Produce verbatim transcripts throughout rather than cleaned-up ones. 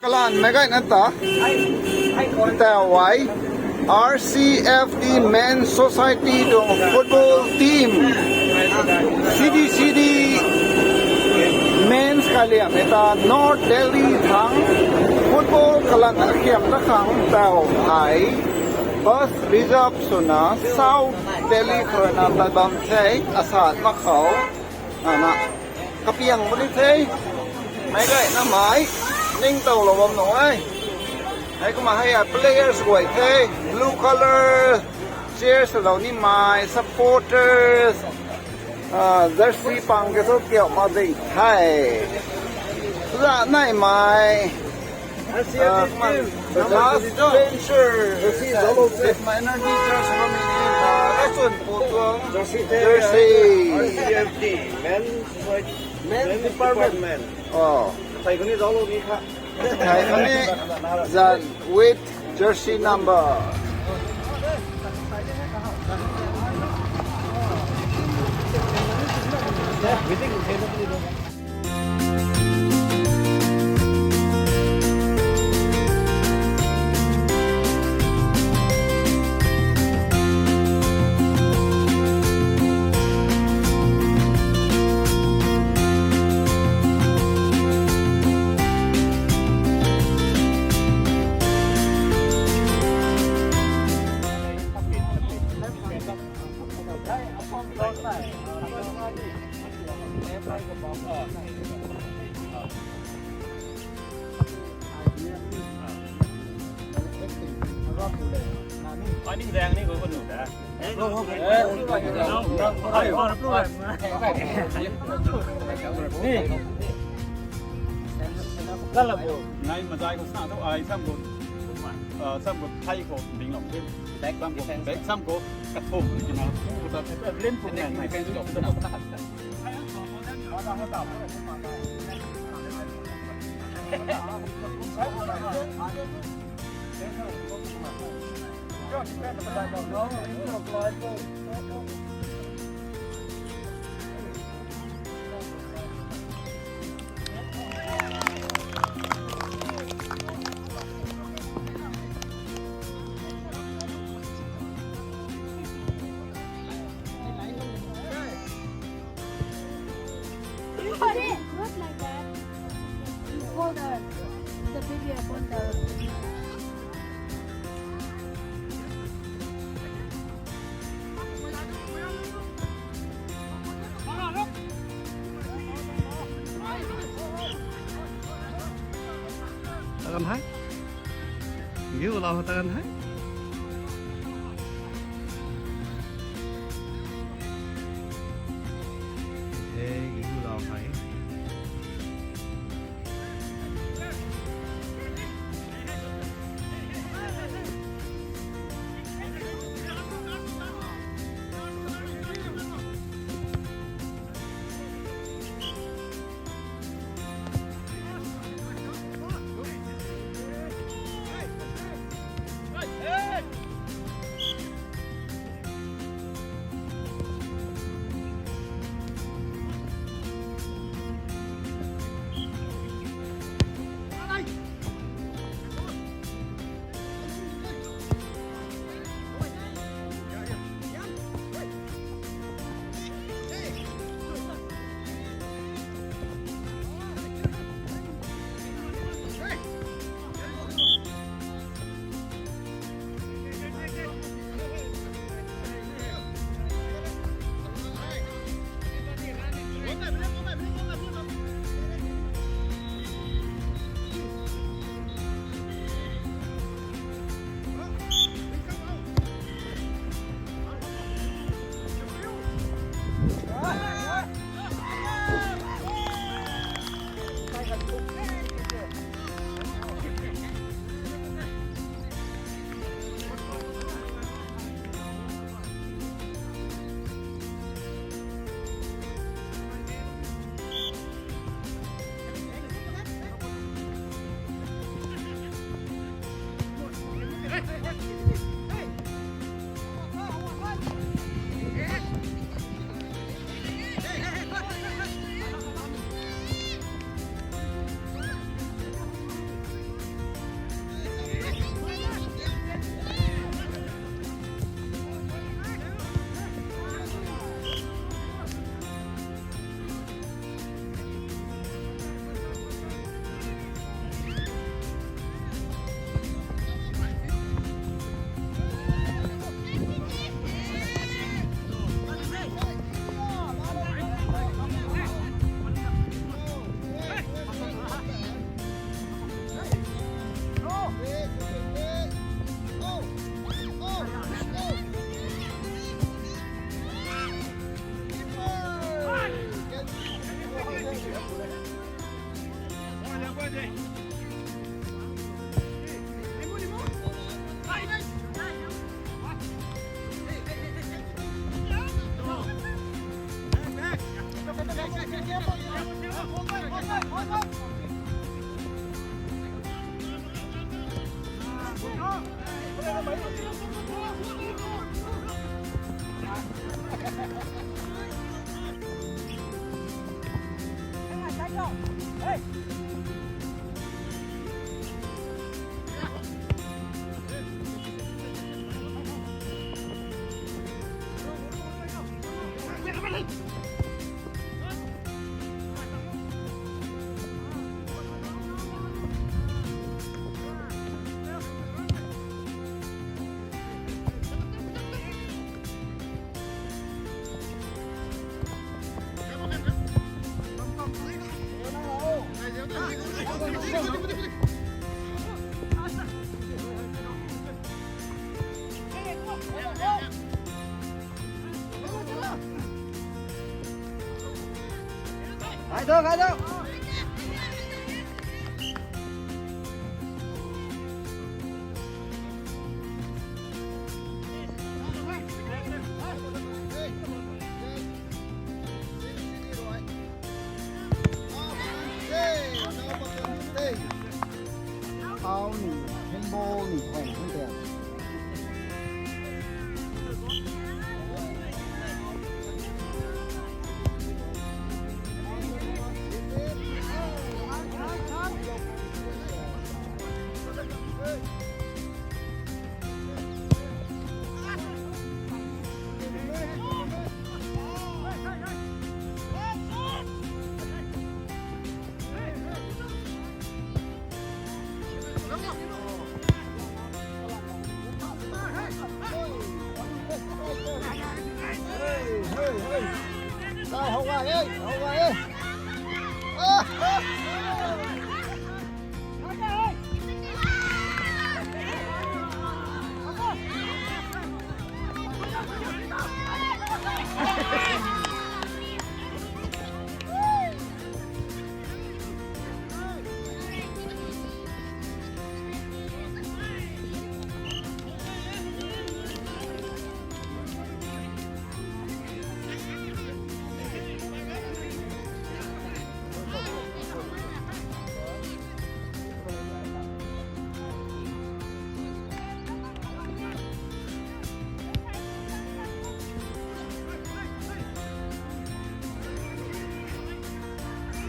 Kalanmei gayna ta, tau ai, R C F D Men's Society tuang football team, C D C D Men's kaliammei ta North Delhi thang football kalan akhiam ta khang tau ai, bus reserve swna South Delhi khou rui na tat bam the, asat mak khou, ana, kapiang puni the, meic gayna mei, ningtowlou bam nuh e. Hei kumna hei a players guay the, blue colour, cheers lou nimei, supporters, ah, jersey pang ke thu kiu mak ding the. Za naimei, ah, kumna, the last bencher, jersey zauclou the. My energy jersey, ah, Rachun Putuang jersey, jersey. R C F D, men's, like, men's department. Oh. Thei kuni zauclou ni kha. Thei kuni zan with jersey number. Nai mazai khou sna tu ai sam khou, ah, sam khou thei khou ding lou. Back sam khou, back sam khou kathum ni na. Lim khou nai nai. Not like that. You hold her. The baby upon the. Takan hai? View lou takan hai? Hey, view lou hai. Khai dou, khai dou. Au ni, handball ni, hoi, hoi, hoi.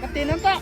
Katin nang ta.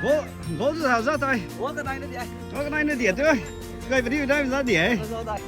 Goal, goal tu hau za tai. Goal kanai na dia. Goal kanai na dia tu. Kai padi dai za dia. Za dai.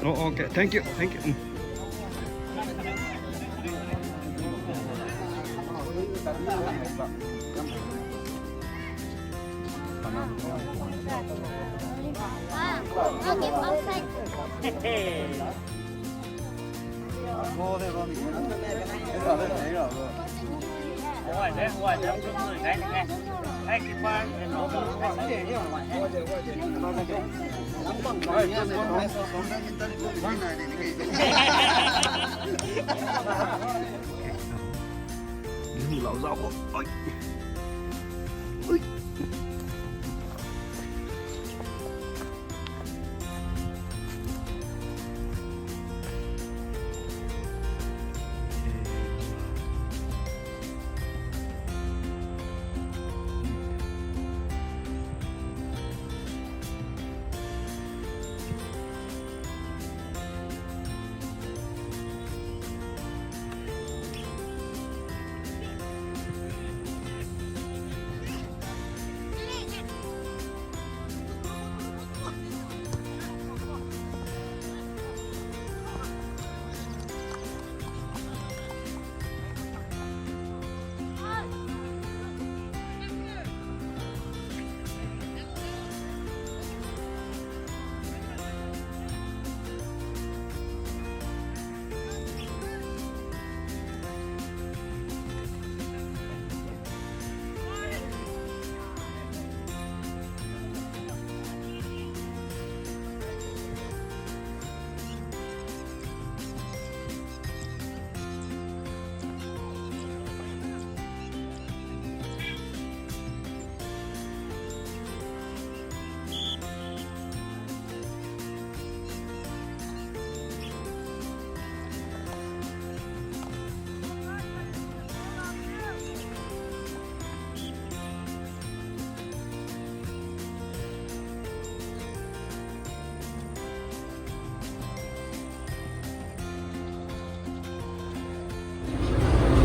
Oh, okay, thank you, thank you. Mm.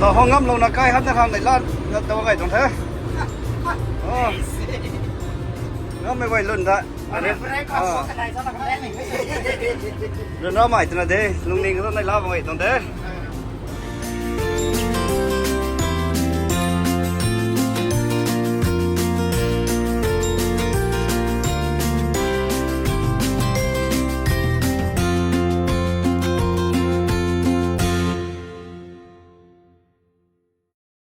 Tau hou ngamlouna kai hapna khang nei lan na tau gay tuang the. Oh. Ngammei guay lun da. Lun ramei twna de, lungning khou nei la bam gay tuang de.